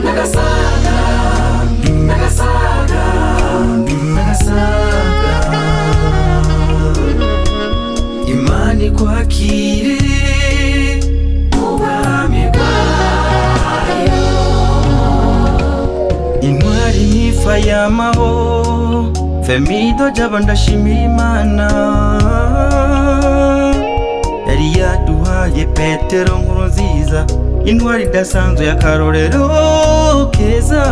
Nagasaga, Nagasaga, Nagasaga, Imana ikwakire ubwami bwayo. Intwari ntifa yamaho, Femido Jaba, ndashimira Imana yari yaduhaye Petero Nkuru Nziza, intwari idasanzwe y'akarorero keza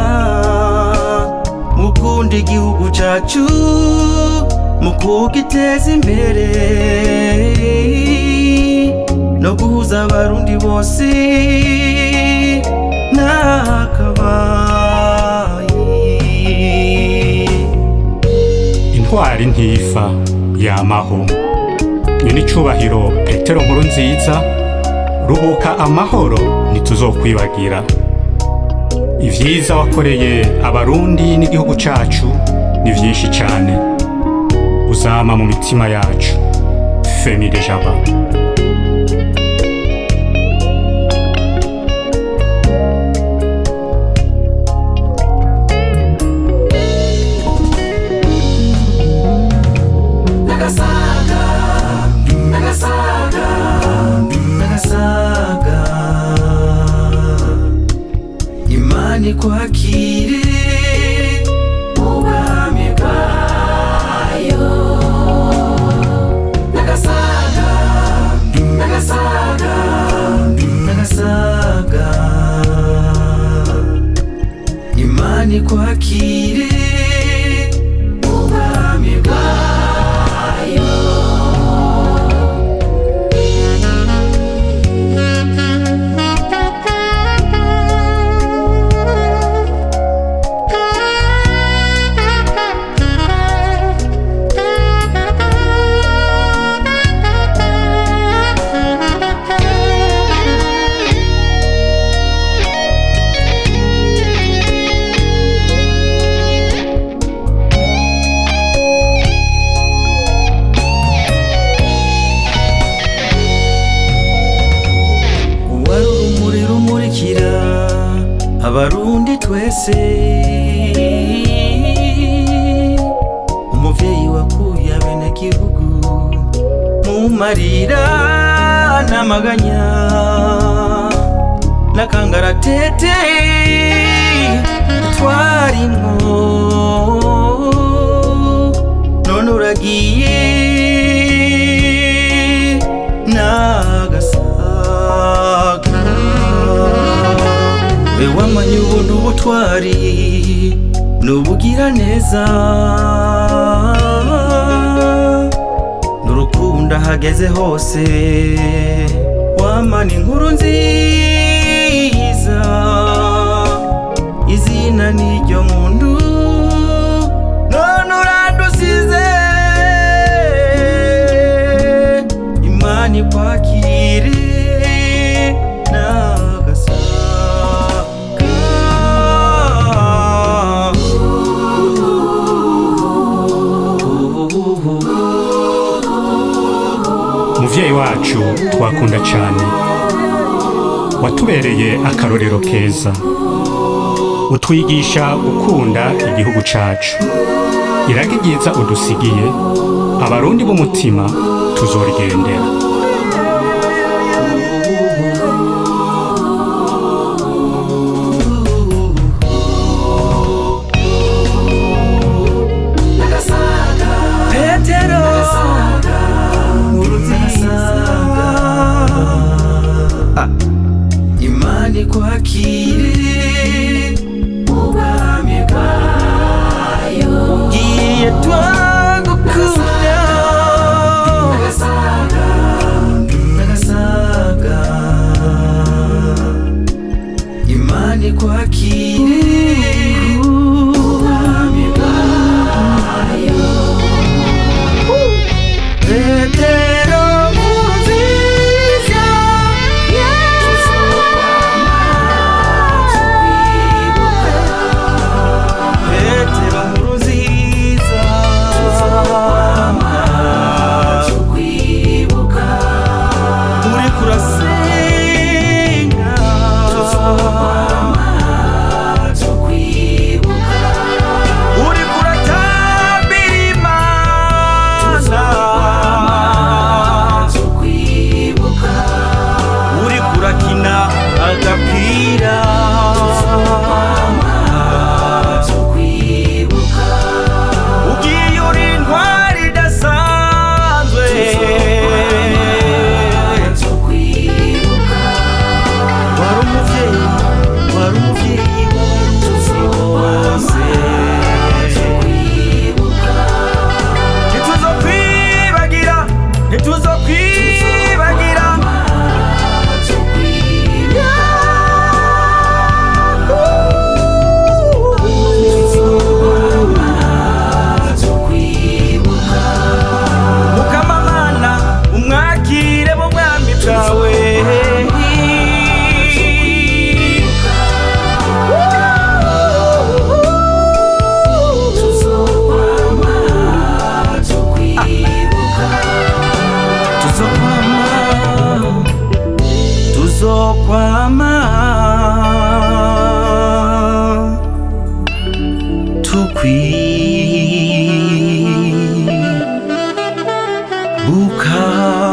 mukunda igihugu cacu, mu kugiteza imbere no guhuza Abarundi bose n'akabaye. Intwari ntifa, yamaho. Nyenicubahiro Petero Nkuru Nziza, ruhuka amahoro, ntituzokwibagira ivyiza wakoreye Abarundi n'igihugu cacu. Ni vyinshi cane, uzama mu mitima yacu. Femi de Jaba. Nagasaga, Nagasaga, Nagasaga, Imana ikwakire ubwami bwayo. Nagasaga, Nagasaga, Nagasaga, Imana ikwakire ubwami bwayo. Wari urumuri rumurikira Abarundi twese, umuvyeyi wakuye abenegihugu mu marira n'amaganya n'akangaratete twarimwo. None uragiye, Nagasaga. We wamanye ubuntu, ubutwari n'ubugira neza n'urukundo ahageze hose, wamana inkuru nziza, izina n'iryo muntu. None uradusize, Imana ikwakire, Nagasaga. Muvyeyi wacu twakunda cane, watubereye akarorero keza, utwigisha gukunda igihugu cacu. Iragi ryiza udusigiye, Abarundi b'umutima tuzorigendera. Petero Nkurunziza, Imana ikwakire ubwami bwayo. Ugiye twagukunda. Tuzokwama tukwibuka.